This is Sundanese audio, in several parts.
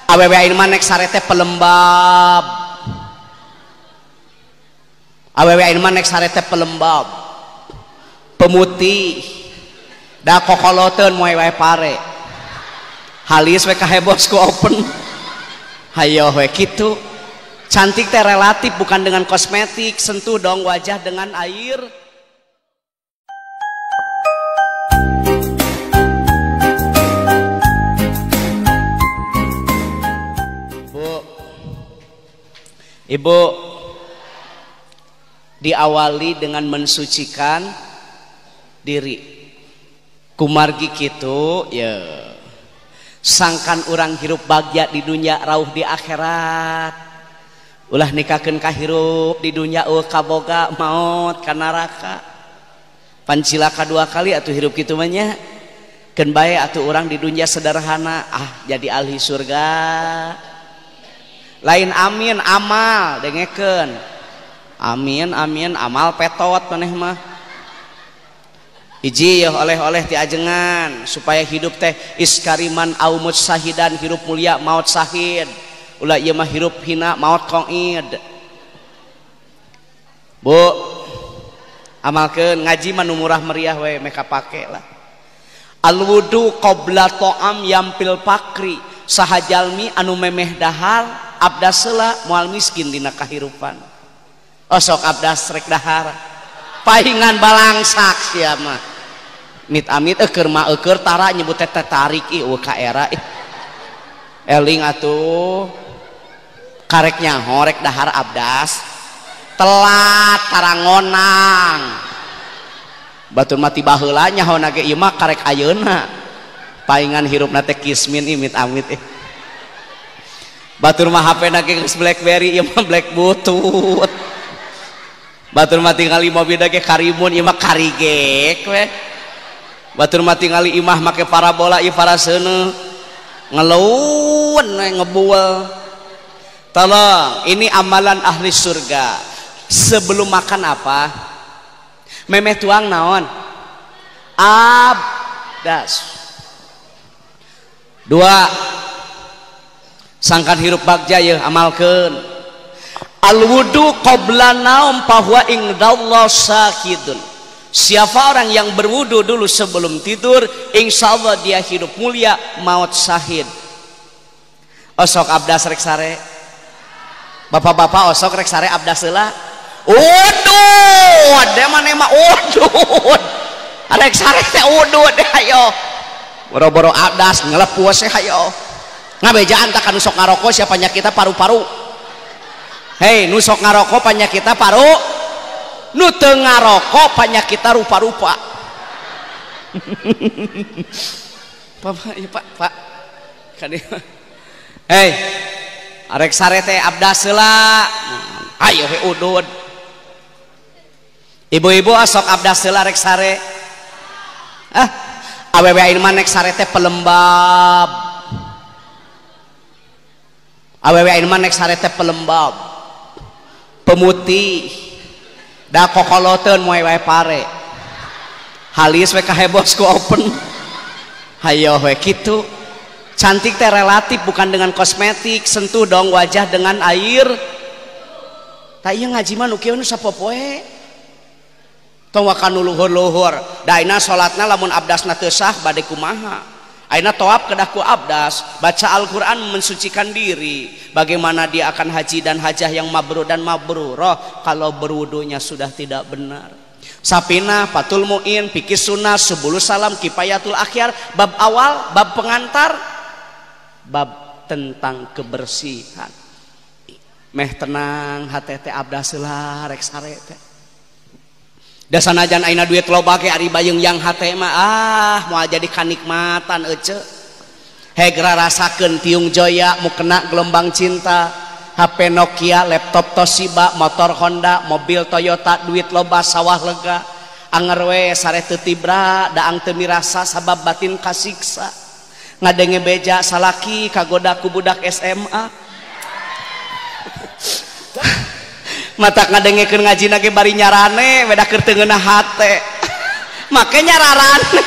Awewe ayeuna mah nek sare teh pelembab. Awewe ayeuna mah nek sare teh pelembab. Pemutih. Da kokoloteun moe wae pare. Halis we kahebos ku open. Hayo we kitu. Cantik teh relatif bukan dengan kosmetik, sentuh dong wajah dengan air. Bu, Ibu, diawali dengan mensucikan diri. Kumargi kitu ya. Sangkan urang hirup bagja di dunia rauh di akhirat. Ulah nikahkeun ka hirup di dunia eueuh kaboga maot ka neraka. Pancilaka dua kali atuh hirup kitu mah nya. Keun bae atuh urang di dunia sederhana, ah jadi ahli surga. Lain amin amal dengekeun. Amin amin amal petot maneh mah. Hiji yeuh oleh-oleh ti ajengan supaya hidup teh iskariman aumut sahidan, hirup mulia maot sahid. Ulah ieu mah hirup hina maot koid. Bu, amalkeun ngaji mah nu murah meriah we meh kapake lah. Al wudu qabla ta'am yampil pakri, saha jalmi anu memeh dahar abdas heula moal miskin dina kahirupan. Osok abdas rek dahar pahingan balangsak sia mah. Mit amit eueur mah eueur tara nyebut teh tarik ih eueuh ka era ih. Eling atuh karek nyaho rek dahar abdas telat tarangonang batur mati baheula nyaho ge ieu mah karek ayeuna paingan hirupna teh kismin ih mit amit ih. Batur mah HP na ge geus BlackBerry ieu mah Black butut. Batur mah tingali mobil ge karimun ieu mah karigek we. Batur mah tingali imah make parabola ieu paraseuneuh ngeluun ngebual. Tolong, ini amalan ahli surga. Sebelum makan apa? Memeh tuang naon? Abdas. Dua, sangkan hirup bagja ya amalkeun. Al wudu qabla naum fahuwa indallah sakidun. Siapa orang yang berwudu dulu sebelum tidur, insya Allah dia hidup mulia, maut sahid. Osok abdas rek sare. Bapak-bapak osok rek sare abdas heula. Udud, dia maneh mah udud. Rek sare teh udud hayo. Boro-boro abdas ngelepuas hayo. Ngabejaan tak nu sok ngaroko sia panyakita paru-paru. Hei, nu sok ngaroko panyakita paru. Nu teu ngaroko panyakita rupa-rupa. Bapak, ya Pak, Pak. Kadieu. Hei, arek sare teh abdas heula. Ayo he udud. Ibu-ibu asok abdas heula rek sare. Ah, awewe ayeuna mah nek sare teh pelembab. Awewe ayeuna mah nek sare teh pelembab. Pemutih. Da kokoloteun moe wae pare. Halis we kahebos ku open. Hayo we kitu. Cantik teh relatif bukan dengan kosmetik, sentuh dong wajah dengan air. Tah ieu ngaji mah nu kieu nu sapopoe. Tong waka nu luhur-luhur. Da ayeuna salatna lamun abdasna teu sah bade kumaha? Ayeuna tawaf kedah ku abdas, baca Al-Qur'an mensucikan diri. Bagaimana dia akan haji dan hajah yang mabrur dan mabruroh kalau berwudunya sudah tidak benar. Sapina, Fathul Muin, Fikih Sunnah, Subulus Salam, Kifayatul Akhyar, bab awal, bab pengantar, bab tentang kebersihan. Meh tenang hate teh abdas heula rek sare teh. Da sanajan ayeuna duit loba ge ari bayeung yang hate mah ah moal jadi kanikmatan ece. Hegra rasakeun tiung joya mukena gelombang cinta, HP Nokia, laptop Toshiba, motor Honda, mobil Toyota, duit loba sawah lega. Anger we sare teu tibra, daang teu mirasa sabab batin kasiksa. Ngadenge beja salaki kagoda ku budak SMA. Matak ngadengekeun ngajina ge bari nyarane beda keur teu ngeunah hate. Make nyararane.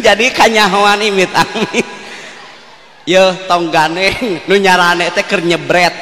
Kan jadi kanyahoan imit amit. Yeuh tong ganeng nu nyarane teh keur nyebret.